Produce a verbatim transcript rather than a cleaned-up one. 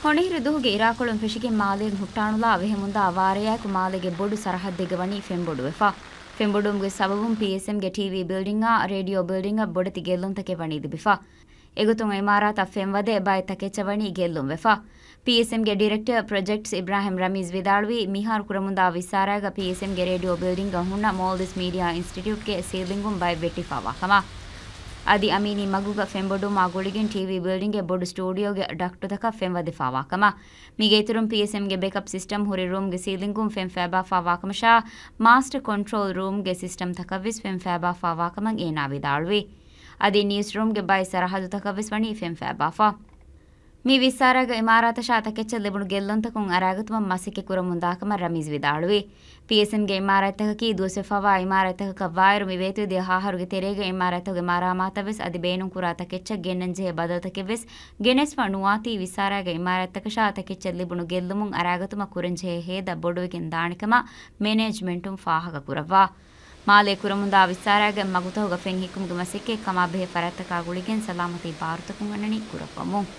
ހޮނިހިރު ދުވަހުގެ އިރާކޮޅުން ފެށިގެން މާލޭގަ ހުއްޓާނުލާ އަވަހެމުންދާ ވާރޭއާއެކު މާލޭގެ ބޮޑު ސަރަހައްދެއްގަ ވަނީ ފެންބޮޑުވެފަ. ފެންބޮޑުވުމުގެ ސަބަބުން ޕީއެސްއެމްގެ ޓީވީ ބިލްޑިންއާ ރޭޑިއޯ ބިލްޑިންއަށް ބޮޑެތި ގެއްލުންތަކެއް ވަނީ ލިބިފަ. އެގޮތުން އިމާރާތަށް ފެންވަދެ ބައެއް ތަކެއްޗަށް ވަނީ ގެއްލުންވެފަ. ޕީއެސްއެމްގެ ޑިރެކްޓަރ ޕްރޮޖެކްޓްސް އިބްރާހިމް ރަމީޒް ވިދާޅުވީ، މިހާރު ކުރަމުންދާ ވިއްސާރާގަ ޕީއެސްއެމްގެ ރޭޑިއޯ ބިލްޑިންގަ ހުންނަ މޯލްޑިވްސް މީޑިއާ އިންސްޓިޓިއުޓްގެ ސީލިންގުން ބައެއް ވެއްޓިފާވާ ކަމަށް. އަދި އަމީނީ މަގުގަ ފެންބޮޑުވުމާ ގުޅިގެން ޓީވީ ބިލްޑިންގެ ބޮޑު ސްޓޫޑިއޯގެ ޑަކްޓުތަކަށް ފެންވަދެފާވާ ކަމަށް. މީގެ އިތުރުން ޕީއެސްއެމްގެ ބެކަޕް ސިސްޓަމް ހުރި ރޫމްގެ ސީލިންގުން ފެން ފޭބާފާވާ ކަމަށާ، މާސްޓަ ކޮންޓްރޯލް ރޫމްގެ ސިސްޓަމްތަކަށްވެސް ފެން ފޭބާފާވާ ކަމަށް އޭނާ ވިދާޅުވި. އަދި ނިއުސް ރޫމްގެ ބައެއް ސަރަހައްދުތަކަށްވެސް ވަނީ ފެން ފޭބާފަ. މި ވިއްސާރާގަ އިމާރާތަށާ ތަކެއްޗަށް ލިބުނު ގެއްލުންތަކުން އަރާގަތުމަށް މަސައްކަތް ކުރަމުންދާކަމަށް ރަމީޒް ވިދާޅުވި. ޕީއެސްއެމްގެ އިމާރާތްތަކަކީ ދުވަސްވެފަވާ އިމާރާތްތަކަކަށް ވާއިރު، މި ވޭތުވެދިޔަ ހައަހަރުގެ ތެރޭގަ އިމާރާތްތަކުގެ މަރާމާތަށްވެސް އަދި ބޭނުންކުރާ ތަކެއްޗަށް ގެންނަންޖެހޭ ބަދަލުތަކެއްވެސް ގެނެސްފަ ނުވާތީ، ވިއްސާރާގެ އިމާރާތްތަކަށާ ތަކެއްޗަށް ލިބުނު ގެއްލުމުން އަރާގަތުމަށް ކުރަންޖެހޭ ހޭދަ ބޮޑުވެގެން ދާނެކަމަށް މެނޭޖްމަންޓުން ފާހަގަކުރައްވާ. މާލޭ ކުރަމުންދާ ވިއްސާރާގެ މަގުތަކުގަ ފެން ހިއްކުމުގެ މަސައްކަތް ކަމާބެހޭ ފަރާތްތަކާ ގުޅިގެން ސަލާމަތީ ބާރުތަކުން އަންނަނީ ކުރައްވަމުން.